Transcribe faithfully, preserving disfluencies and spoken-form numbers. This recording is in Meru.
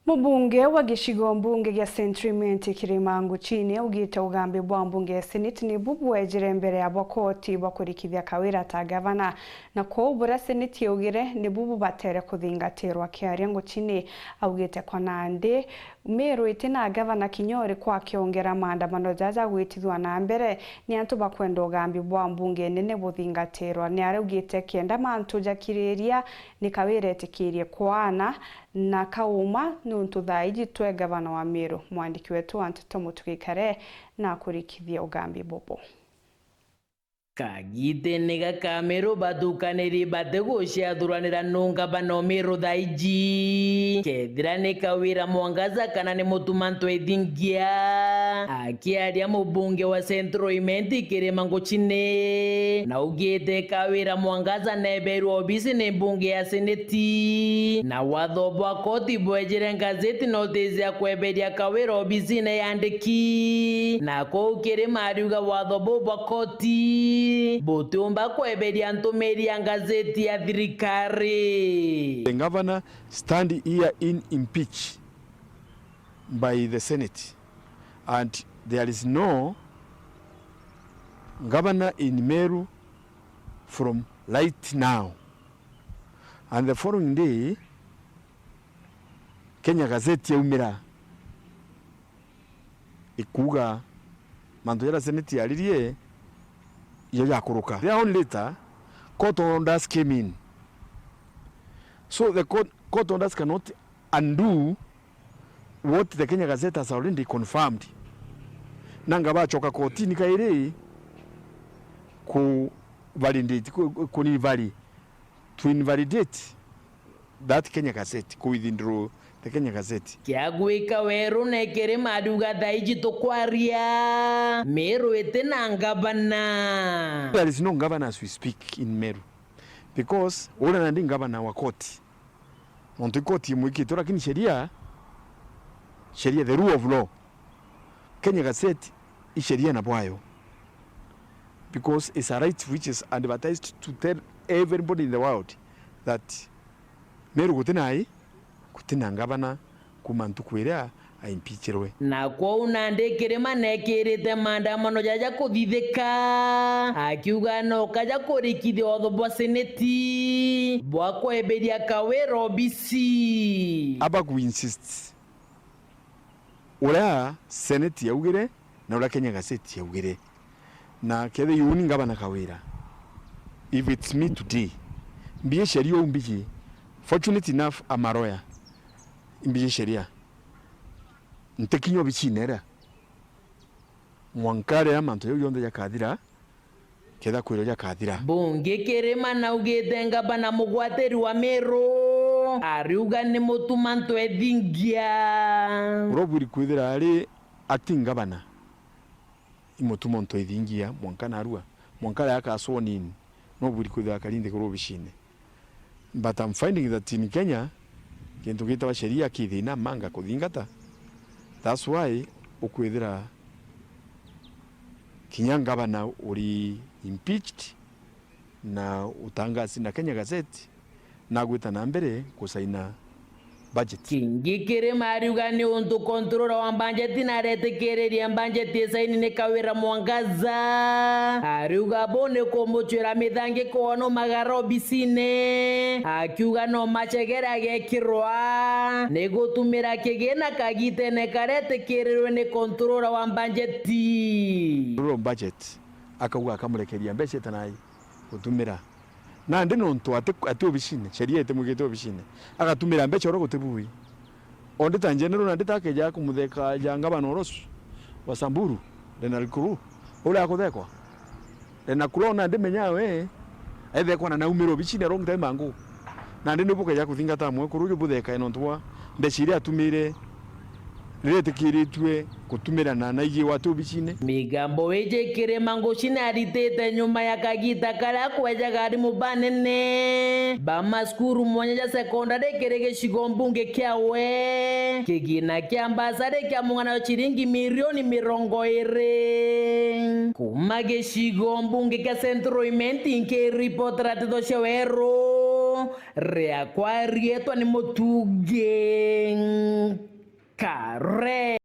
Mubunge wa gicigo mbunge gia Central Imenti Kirima Nguchini augite ugambi bwa mbunge ya Senate nibu bwejire mbere ya bwa koti bwa kurikithia Kawira ta gavana, na kwou buria Senate yaugire nibu bubatere kuthingatirwa. Akiaria Nguchini augite kwa nandi Meru iti na gavana kinya uriku akiongera maandamano jaja gwitithua na mbere ni antu bakwenda ugambi bwa mbunge nene buthingatirwa. Ni araugite kenda mantu jakiriria ni Kawira etikirie kwaana na kauma niuntu thaa iji twe gavana wa Meru. Mwandiki wetu wa nteto Mutugi Kare na kurikithia ugambi bubu. Kagitene gaka Meru bathukaniri batiguciathuranira nu ngavana o Meru thaa iji, kethira ni Kawira Mwangaza kana ni Mutuma Ntwethingia. Akiaria mubunge wa Central Imenti Kirima Nguchini naugite Kawira Mwangaza neberwe obisi ni mbunge ya Seneti, na watho bwa koti bwejire ngazeti notice ya kweberia Kawira obisine yandiki, na kuu Kirima ariuga watho buu bwa koti butiumba kweberia ntumiri ya ngazeti ya thirikari. The governor stand here in impeach by the Senate, and there is no governor in Meru from right now. And the following day, Kenya Gazette yaumira ikuuga mantu jaria Senate yaririe iyo jakuruka. Their own letter, court orders came in. So the court, court orders cannot undo what the Kenya Gazette has already confirmed. Nanga bacoka kotini kairi ku validate, ku, ku, ku invalid-, to invalidate that Kenya Gazette, ku withdraw the Kenya Gazette. Kia gwika Weru na Kirima ariuga thaa iji tukwaria, Meru iti na ngavana. There is no governor as we speak in Meru, because uria nandi ngavana wa koti, nontu i koti imwikite, lakini sheria, sheria, the rule of law, Kenya Gazette i sheria na bwayo, because it's a right which is advertised to tell everybody in the world that Meru guti nai, guti na ngavana kuma ntuku iria aimpichirwe. Na kwou nandi Kirima nekirite maandamano jaja kuthithika, akiuga no kaja kurikithia watho bwa Seneti bwa kweberia Kawira obisi. Aba ku insist uria Senate yaugire na uria Kenya Gazette yaugire. Na kethira uni ngavana Kawira, if it's me today, mbiji sheria uu mbiji, fortunate enough I'm a lawyer, mbiji sheria, ntikinya obicine iria mwanka riria mantu jau jonthe jakathira, kethira kwirwa jakathira. Bungi Kirima naugite ngavana mugwatiri wa Meru ariuga ni Mutuma Ntwethingia. Uria ubwiri kwithira ari acting governor i Mutuma Ntwethingia mwanka narua, mwanka riria aka sworn in, no ubwiri kwithira akari nthiguru obicine. But I'm finding that in Kenya, kintu gitagwa sheria ki thina manga kuthingata. That's why ukwithira kinya ngavana uri impeached na utangasi na Kenya Gazette, na agwita na mbere kusaina budget. Kingi Kirima ariuga ni untu controller wa budget na aretikiririe budget isaini ni Kawira Mwangaza. Ariuga buu ni kumucwira mithangi kwona umagara obisine. Akiuga no macegere agekirwa ni gutumira kigina kagitene karia etikirirwe ni controller wa budget. Controller wa budget akauga akamurekeria mbeca itanai gutumira. Nandi nontu ati, ati obicine, sheria itimwikite obicine, agatumira mbeca uria guti bui. Ondi ta general nandi takeja kumutheka ja ngavana urosu wa Samburu, Leonard Kuru, uria akuthekwa. Leonard Kuru nandi menya we, ethekwa na naumira obicine a long time ago. Nandi niu bukeja kuthingata mwekuru uju buthekae nontu bwa mbeca iria atumire riria itikiritue gutumirana na igigwa ati obicine. Migambo iji Kirima Nguchini aritite nyuma ya kagita karia kwejaga arimu banene ba macukuru mwanya ja sekondari kiri gicigo mbunge kiawe, kigina kia mbasari kia mung'ana wa ciringi mirioni mirongo iri. Kuma gicigo mbunge kia Central Imenti, nkiripotera nteto cia Weru, riakwa riitwa ni Mutugi Kare.